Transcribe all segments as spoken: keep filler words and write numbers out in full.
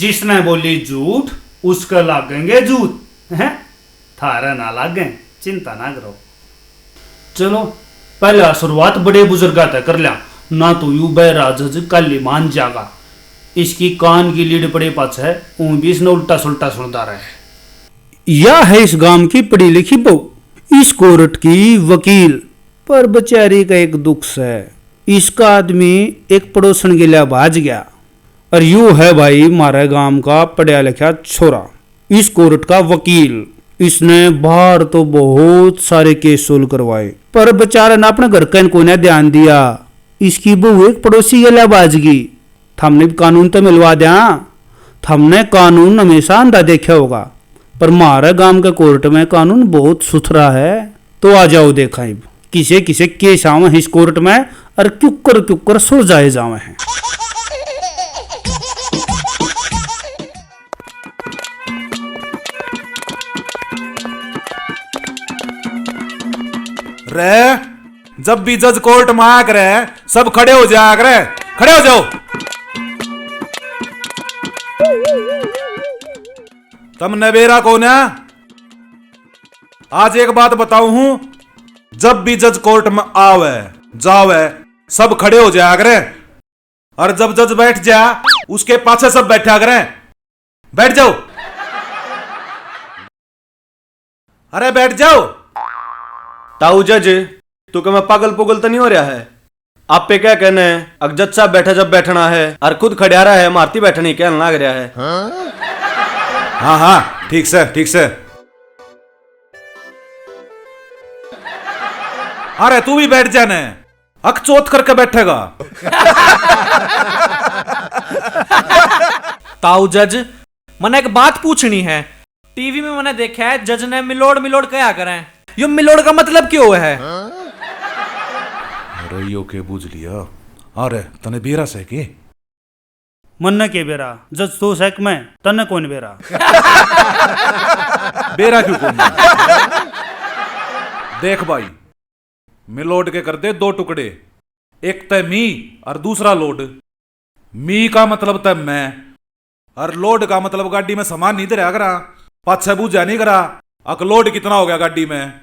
जिसने बोली झूठ, उसके लागेंगे जूत। हैं? थारे ना लागें, चिंता ना करो। चलो, पहला शुरुआत बड़े बुजुर्गा तै कर ल्या, ना तो यू बहरा जज काली मान जागा। इसकी कान की लीड पड़े पाछे ऊं भी इसने उल्टा सुल्टा सुनता रहे। या है इस गांव की पढ़ी लिखी बहू, इस कोर्ट की वकील। पर बेचारी का एक दुख सै, इसका आदमी एक पड़ोसन गेल्या भाज गया। और यू है भाई म्हारे गांव का पढ़या लिखा छोरा, इस कोर्ट का वकील। इसने बाहर तो बहुत सारे केस सोल्व करवाए, पर बेचारे ने अपने घर का कोने ध्यान दिया। इसकी बहू एक पड़ोसी गेल्या भाज गई। थमने भी कानून तो मिलवा दिया। थमने कानून हमेशा अंधा देखा होगा, पर म्हारे गांव के कोर्ट में कानून बहुत सुथरा है। तो आ जाओ, देखा इब किसे किसे केस आवे हैं इस कोर्ट में और क्यूकर क्यूकर सुलझाए जावे हैं। रे, जब भी जज कोर्ट में आया करे, सब खड़े हो जाया करे। खड़े हो जाओ। तमने बेरा कोन्या? आज एक बात बताऊं हूं, जब भी जज कोर्ट में आवे, जावे, सब खड़े हो जाया करे, और जब जज बैठ जा, उसके पाछे सब बैठा करे। बैठ जाओ। अरे बैठ जाओ। ताऊ जज, तू के मैं पागल पुगल तो नहीं हो रहा है? आपे क्या कहना है? अक जज साहब बैठा जब बैठना है, और खुद खड़ा रहा है, मारती बैठनी कहन लाग रहा है। हाँ हाँ, ठीक से, ठीक से। अरे तू भी बैठ जा ने, अक चोत करके बैठेगा। ताऊ जज, मने एक बात पूछनी है। टीवी में मने देखा है, जज ने मिलोड़ मिलोड़ कहा करें। यो मिलोड़ का मतलब क्यों है? अरे यो के बुझ लिया? अरे तने बेरा से के? मन्ने के बेरा, जज तो सैक में, तन्ने कौन बेरा? बेरा क्यों कौन? देख भाई, मिलोड के कर दे दो टुकड़े, एक तै मी और दूसरा लोड। मी का मतलब तै मैं, और लोड का मतलब गाड़ी में सामान नहीं धरया करा, पाछे बूझा नहीं करा, अक लोड कितना हो गया गाड़ी में,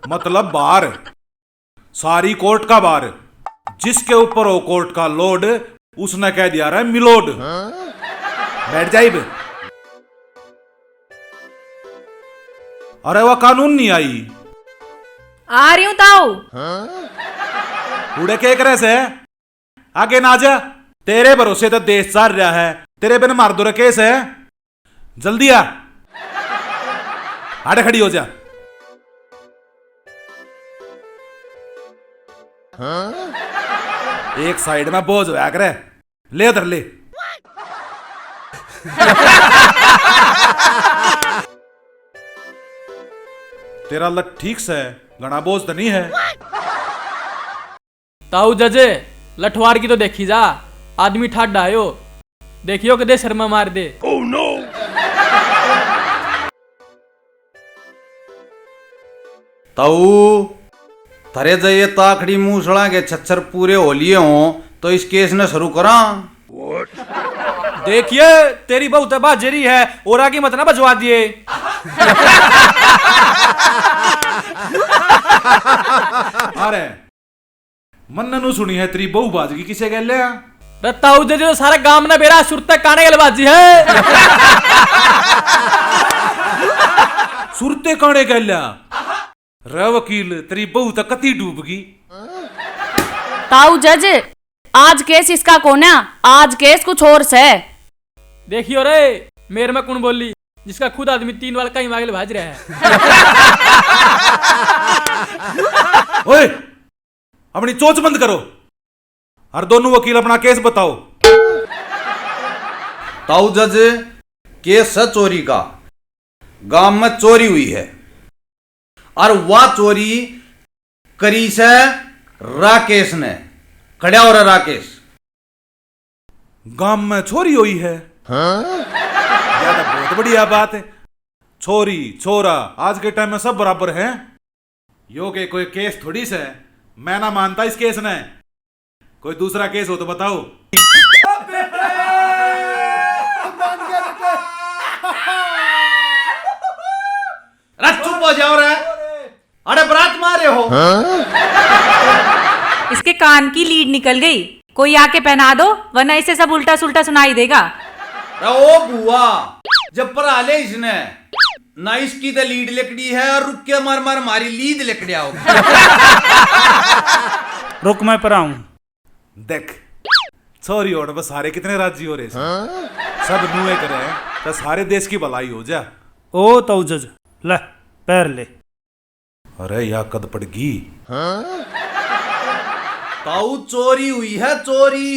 मतलब बाहर। सारी कोर्ट का बार, जिसके ऊपर हो कोर्ट का लोड, उसने कह दिया रे मिलोड। बैठ जा इब। अरे वह कानून नहीं आई। आ रही हूं ताऊ। उड़े के करे से? आगे ना जा। तेरे भरोसे तो देश चल रहा है, तेरे बिन मार दो रे केस है। जल्दी आ, आड़े खड़ी हो जा। एक साइड में बोझ होया करे, ले धर ले। तेरा लठ ठीक से, घना बोझ तो नहीं है। ताऊ जज, लठवार की तो देखी जा, आदमी ठाडा आयो, देखियो कदे सिर में मार दे। ताऊ, थारे जे ये ताखड़ी मूसला के छच्छर पूरे हो लिए हों, तो इस केस ने शुरू करा। देखिए, तेरी बहू तो बाजेरी है, और आगे मत ना बजवा दिए। अरे, मन्ने नु सुनी है तेरी बहू भाजगी किसे गेल्या? रे ताऊ जज, तो सारे गांव ने बेरा सुरते काने गेल भाजी है। सुरते काने गेल्या? रे वकील, तेरी बहू तो कती डूबगी। ताऊ जज, आज केस इसका कोना, आज केस कुछ और से। देखियो रे, मेरे में कौन बोली, जिसका खुद आदमी तीन बार कहीं मांगले भाज रहा है। ओए, अपनी चोच बंद करो और दोनों वकील अपना केस बताओ। ताऊ जज, केस है चोरी का। गांव में चोरी हुई है और वह चोरी करी से राकेश ने। खड़ा हो रहा राकेश। गांव में चोरी हुई है। हाँ? यह तो बहुत बढ़िया बात है। चोरी, छोरा, आज के टाइम में सब बराबर हैं। यो के कोई केस थोड़ी से, मैं ना मानता इस केस ने। कोई दूसरा केस हो तो बताओ। जाओ रे। अरे बारात मारे हो। इसके कान की लीड निकल गई, कोई आके पहना दो, वरना इसे सब उल्टा सुल्टा सुनाई देगा। अरे ओ बुआ, जब परा ले इसने, ना इसकी तो लीड लिकड़ी है और रुक के मार मार मारी लीद लिकड़िया हो। रुक, मैं पराऊं। देख, छोरी होण पे सारे कितने राजी हो रहे हैं। सब नुए करे हैं, तो सारे देश की भलाई हो जा। ओ ताऊ जज, ले, पैर ले। अरे, या कद पड़गी? ताऊ, चोरी हुई है, चोरी।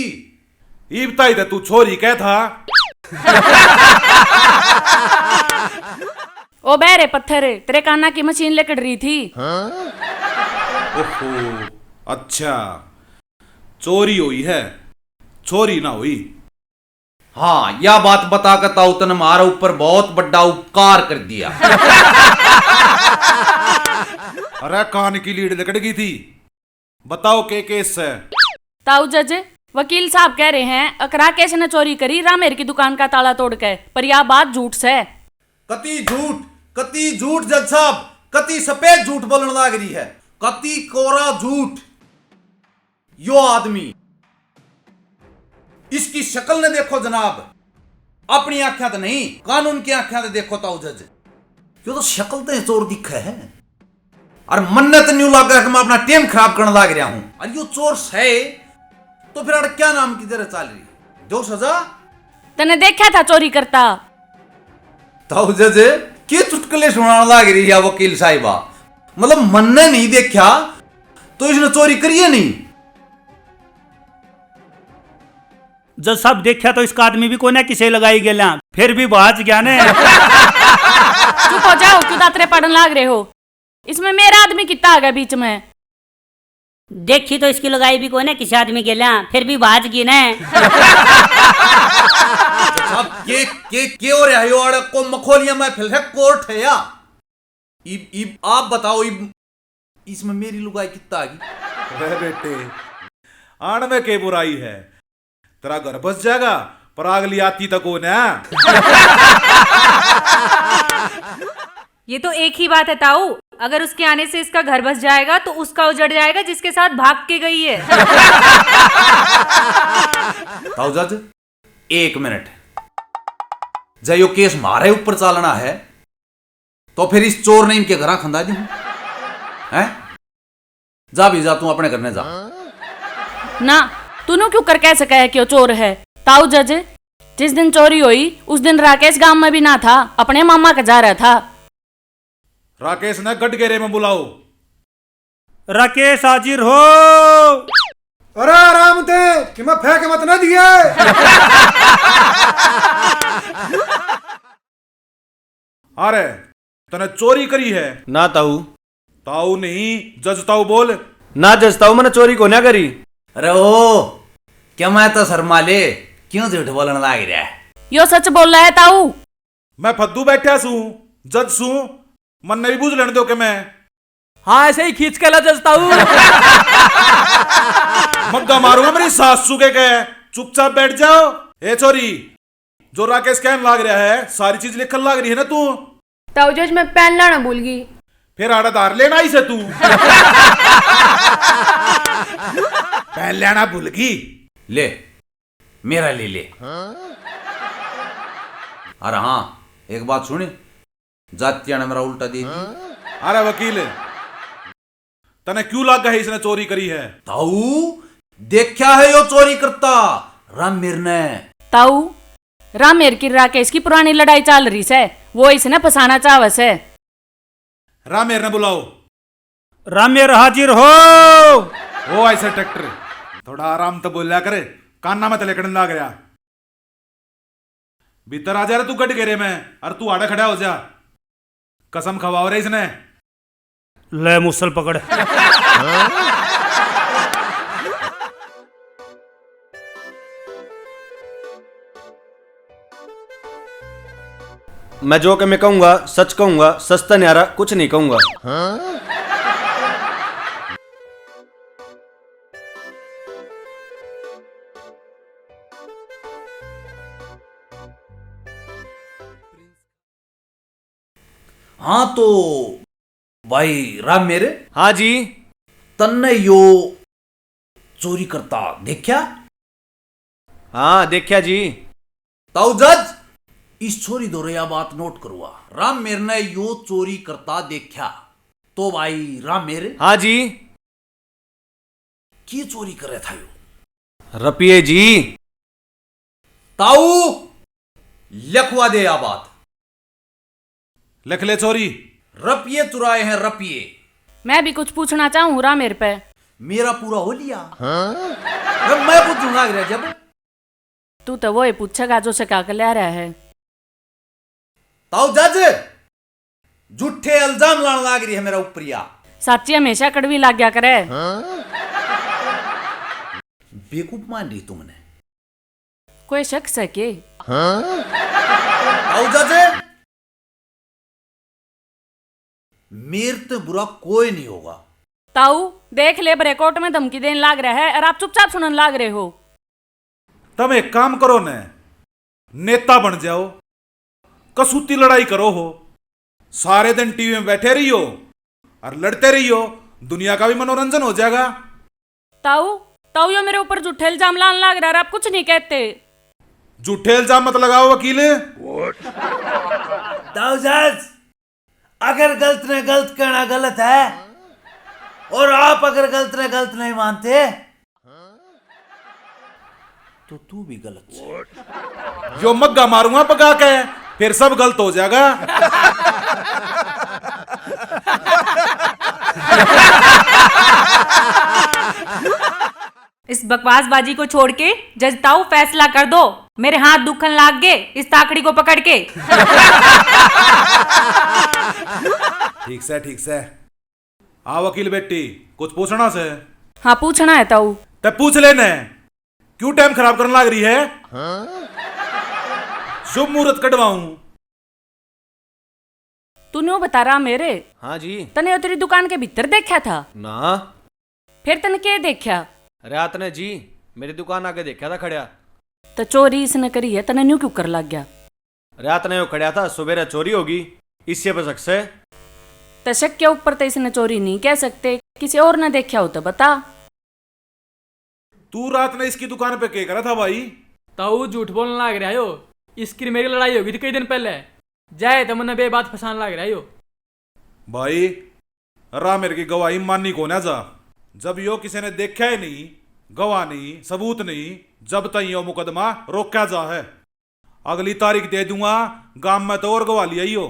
इब ताई तो तू छोरी कह था। ओ बहरे पत्थर, तेरे काना की मशीन लिकड़ रही थी। ओहो, अच्छा, चोरी हुई है, छोरी ना हुई। हाँ, या बात बता के ताऊ तने म्हारे ऊपर बहुत बड़ा उपकार कर दिया। अरे, कान की लीड लिकड़ गई थी। बताओ, के केस है? ताऊ जज, वकील साहब कह रहे हैं, अक राकेश ने चोरी करी, रामेर की दुकान का ताला तोड़ के, पर या बात झूठ से। कती झूठ, कती झूठ जज साहब, कती सफेद झूठ बोलण लाग रही है, कती कोरा झूठ। यो आदमी, इसकी शक्ल ने देखो जनाब, अपनी आंख्या ते नहीं, कानून की आंख्या ते देखो ताऊ जज। यो तो शक्ल ते चोर दिखे है, और मन्ने तो न्यू लागे कि मैं अपना टेम खराब करने लाग रहा हूं। और यो चोर सै, तो फिर अड़ क्या नाम की देर चाल रही? दो सजा। तने देखा था चोरी करता? ताऊ जज, के चुटकुले सुनाने लाग रही है वकील साहिबा? मतलब, मन्ने नहीं देखा, तो इसने चोरी करिए नहीं। जज साहब, देखा तो इसका आदमी भी कोने किसे लगाई गेला, फिर भी भाज गया ने। चुप हो जाओ, क्यों दातरे पाड़न लाग रहे हो? इसमें मेरा आदमी कितना आ गया बीच में? देखी तो इसकी लगाई भी कोने किसी आदमी गेला, फिर भी भाज गई ने। साहब, के, के, के हो रहा है? यो आड़े को मखोलिया में फिर है कोर्ट है या? इब, इब आप बताओ, इब इसमें मेरी लुगाई कितना आ गई? अरे बेटे, आण में के बुराई है? तेरा घर बस जाएगा, पर आगली आती तो कोने। ये तो एक ही बात है ताऊ, अगर उसके आने से इसका घर बस जाएगा तो उसका उजड़ जाएगा जिसके साथ भाग के गई है। ताऊ जज, एक मिनट, जै यो केस म्हारे ऊपर चालना है, तो फिर इस चोर ने इनके घरां खंदा दी, हैं? जा भी जा, तू अपने घर ने जा। ना, तू न्यू क्यों कर कह सके है कि वो चोर है? ताऊ जज, जिस दिन चोरी हुई, उस दिन राकेश गांव में भी ना था, अपने मामा के जा रहा था। राकेश ने गडगेरे में बुलाओ। राकेश हाजिर हो। अरे आराम दे कि मैं फेंक मत ना दिए। अरे, तने चोरी करी है? ना ताऊ। ताऊ नहीं, जज ताऊ बोल। ना जज ताऊ, मैंने चोरी कोन्या करी। अरे ओ, क्या मैं तो शर्मा ले, क्यों झूठ बोलने लाग रहा है? यो सच बोल रहा है ताऊ। मैं फद्दू बैठा सूं, जज सूं, मन्ने भी बूझ लेने दो के मैं। हाँ, ऐसे ही खींच के ला जज ताऊ। मग्गा मारूंगा मेरी सास सू के, के। चुपचाप बैठ जाओ। ए छोरी, जो राकेश कहन लाग रहा है, सारी चीज लिखन लाग रही है ना तू? ताऊ जज, मैं पेन लाना भूल गई। फिर आड़ा धार लेना ही से तू। पेन लेना भूल गई। ले, मेरा ले ले। अरे हाँ, एक बात सुन, जातिया ने मेरा उल्टा दे दी। अरे वकील, तने क्यों लागा है इसने चोरी करी है? ताऊ, देखा है यो चोरी करता रामेर ने। ताऊ, रामेर की राकेश की पुरानी लड़ाई चाल रही से, वो इसने फंसाना चाहवे से। रामेर ने बुलाओ। रामेर हाजिर हो। ओ ऐसे ट्रैक्टर, थोड़ा आराम तो बोल्या करे, काना में तो लेकड़न लाग रहा। भीतर आ जा रे तू गडगेरे में, और तू आड़े खड़ा हो जा। कसम खवाओ रे इसने। ले मूसल पकड़। मैं जो के मैं कहूंगा, सच कहूंगा, सच तै न्यारा कुछ नहीं कहूंगा। हाँ तो भाई रामेर। हाँ जी। तन्ने यो चोरी करता देख्या? हाँ, देख्या जी। ताऊ जज, इस छोरी धोरे या बात नोट करवा। रामेर ने यो चोरी करता देख्या। तो भाई रामेर। हाँ जी। की चोरी करे था यो? रपिए जी। ताऊ, लिखवा दे या बात। लिख ले छोरी। रपिए चुराए हैं, रपिए। मैं भी कुछ पूछना चाहूँ रामेर पे। मेरा पूरा हो लिया। हाँ? मैं पूछूंगा अगले जब। तू तो वो ही पूछेगा जो सका के ले रहा है। ताऊ जज, झूठे इल्जाम लान लाग रही है मेरा ऊपरिया। साची हमेशा कड़वी लाग्या करे। बेवकूफ मान रही तू मने। कोई शक से के? ताऊ जज, मेरे ते बुरा कोई नहीं होगा। ताऊ, देख ले, बड़े कोर्ट में धमकी देने लाग रहा है और आप चुपचाप सुनने लाग रहे हो। तम एक काम करो न, नेता बन जाओ, कसूती लड़ाई करो हो, सारे दिन टीवी में बैठे रहियो और लड़ते रहियो, दुनिया का भी मनोरंजन हो जाएगा। ताऊ, ताऊ यो मेरे ऊपर झूठे इल्जाम लान लाग रहा है, आप कुछ नहीं कहते। झूठे इल्जाम मत लगाओ वकील। ताऊ जज, अगर गलत ने गलत कहना गलत है और आप अगर गलत ने गलत नहीं मानते तो तू भी गलत है। यो मग्गा मारूंगा पका के, फिर सब गलत हो जाएगा। इस बकवासबाजी को छोड़ के जज ताऊ फैसला कर दो, मेरे हाथ दुखन लाग गए इस ताकड़ी को पकड़ के। ठीक से, ठीक से। आ वकील बेटी, कुछ पूछना से? हाँ, पूछना है ताऊ। ते पूछ लेने, क्यों टाइम खराब करने लाग रही है? शुभ मुहूर्त कढ़वाऊं। तू न्यू बता रहा मेरे। हाँ जी। तने यो तेरी दुकान के भीतर देखा था? ना। फिर तने के देखा? रात ने जी, मेरी दुकान आगे देखा था खड़ा। तो चोरी इसने करी है, तने न्यू क्यों कर लग गया? रात ने यो खड़ा था, सवेरे चोरी होगी, इससे पे शक से। तो शक के ऊपर तो इसने चोरी नहीं कह सकते, किसी और ने देखा हो तो बता। तू रात ने इसकी दुकान पे के करा था भाई? ताऊ झूठ बोलने लाग रहा हो, इसकी मेरी लड़ाई होगी थी कई दिन पहले, जाए तो मन्ने बेबात फंसान लाग रहा हो। भाई, रामेर की गवाही मानी कोन्या जा, जब यो किसी ने देखा ही नहीं, गवाह नहीं, सबूत नहीं, जब तक यो मुकदमा रोका जा है। अगली तारीख दे दूंगा, गाम में तो और गवाह ले आइयो।